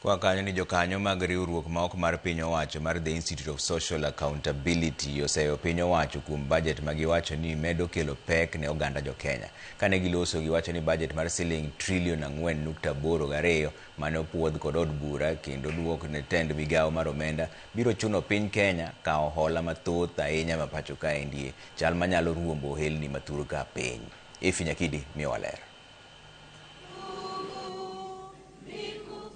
Kwa kanyo ni jokanyo mag riwruok ma ok mar piny owacho mar The Institute of Social Accountability oseyo piny owacho kuom budget ma giwacho ni medo kelo pek ne oganda jo Kenya. Kane giloso giwacho ni budget mar siling trilion 4.82 mane opuodh kod od bura kendo duok ne tend migawo mar omenda biro chuno piny Kenya kawo hola mathoth ahinya ma pacho kaendie chal manyalo ruombo ohelni mathur ka piny. Efi Nyakidi miyowa ler.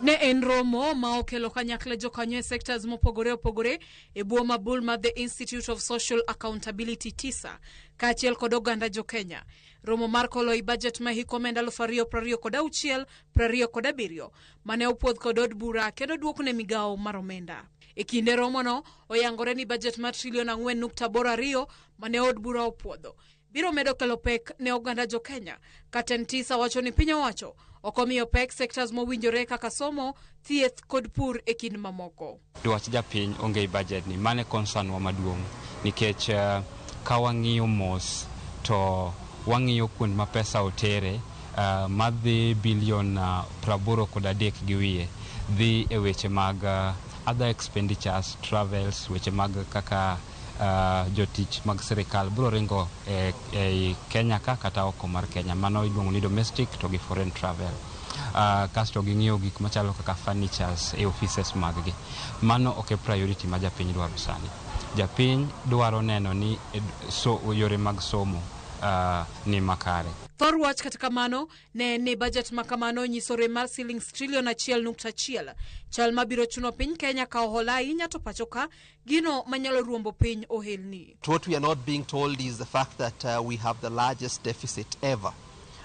Ne en romo ma okelo kanyakla jokanyo e sectors mopogore opogore e bwo mabul mar The Institute of Social Accountability TISA kaachiel kod oganda jo Kenya. Romo mar kolo i budget ma hik omenda 2026 27 mane opuodh kod od bura kendo duok ne migawo mar omenda. E kinde romono, oyangore ni budget mar trilion 4.82 mane od bura opuodho biro medo kelo pek ne oganda jo Kenya. Ka TISA wacho ni piny owacho ok omiyo pek sectors mowinjore kaka somo, thieth kod pur e kind mamoko. Dwach japiny onge e budget ni, mano e concern wa maduong' nikech ka wang'iyo mos to wang'iyo kuond ma pesa otere madhi bilion 83 gi wiye dhi e weche mag other expenditures, travels, weche mag kaka jotich mag sirikal biro ringo e Kenya ka kata oko mar Kenya. Mano iluongo ni domestic to gi foreign travel. Kasto ging'iyo gik machalo kaka furnitures e offices mag gi. Mano ok e priority ma japiny dwaro sani. Japiny dwaro neno ni so, yore mag somo ni makare. Thor wach kata kamano ne ni budget ma kamano nyiso rem mar silings trilion 1.1 chal mabiro chuno piny Kenya kawo hola ahinya to pacho ka gino manyalo ruombo piny ohelni. What we are not being told is the fact that we have the largest deficit ever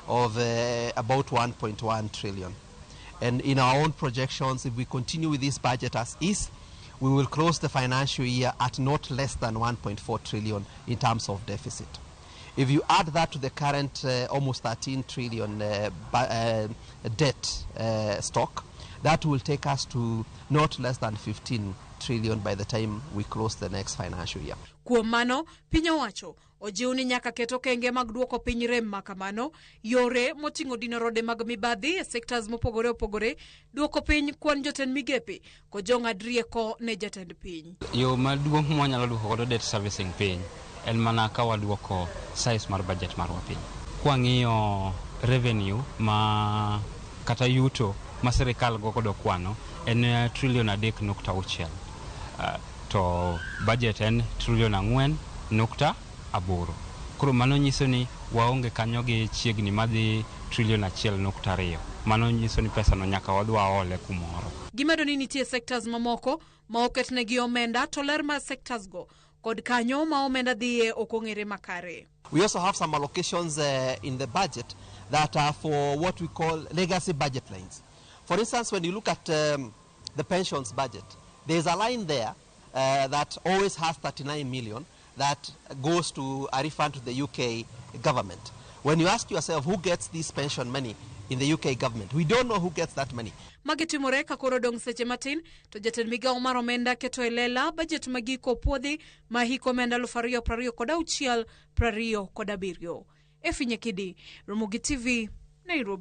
of about 1.1 trillion. And in our own projections, if we continue with this budget as is, we will close the financial year at not less than 1.4 trillion in terms of deficit. If you add that to the current almost 13 trillion debt stock, that will take us to not less than 15 trillion by the time we close the next financial year. Kuom mano, piny owacho ojiw ni nyaka ket okenge mag duoko piny rem ma kamano, yore moting'o dino rode mag mibadhi e sectors mopogore opogore, duoko piny kwan jotend migepe kod jong'ad rieko ne jatend piny. Yo maduong' mwanyalo duoko godo debt servicing piny en mana ka waduoko size mar budget marwa piny. Kwang'iyo revenue ma kata yuto ma sirikal go godo kwano en trilion 3.6. To budget en trilion 4.8. Koro mano nyiso ni waonge kanyo gi chiegni madhi trilion 1.2. Mano nyiso ni pesa no nyaka wadhi waole kumoro. Gimedo ni nitie sectors mamoko ma oketnegi omenda to ler mar sectors go kod kanyo ma omenda dhiye ok ong'ere makare. We also have some allocations in the budget that are for what we call legacy budget lines. For instance, when you look at the pensions budget, there's a line there that always has 39 million that goes to a refund to the UK government. When you ask yourself who gets this pension money in the UK government, we don't know who gets that money. Magi timore ka koro dong' seche matin to jatend migawo mar omenda keto e lela budget ma giko puodhi ma hik omenda 2026 27. Efi Nyakidi, Ramogi TV, Nairobi.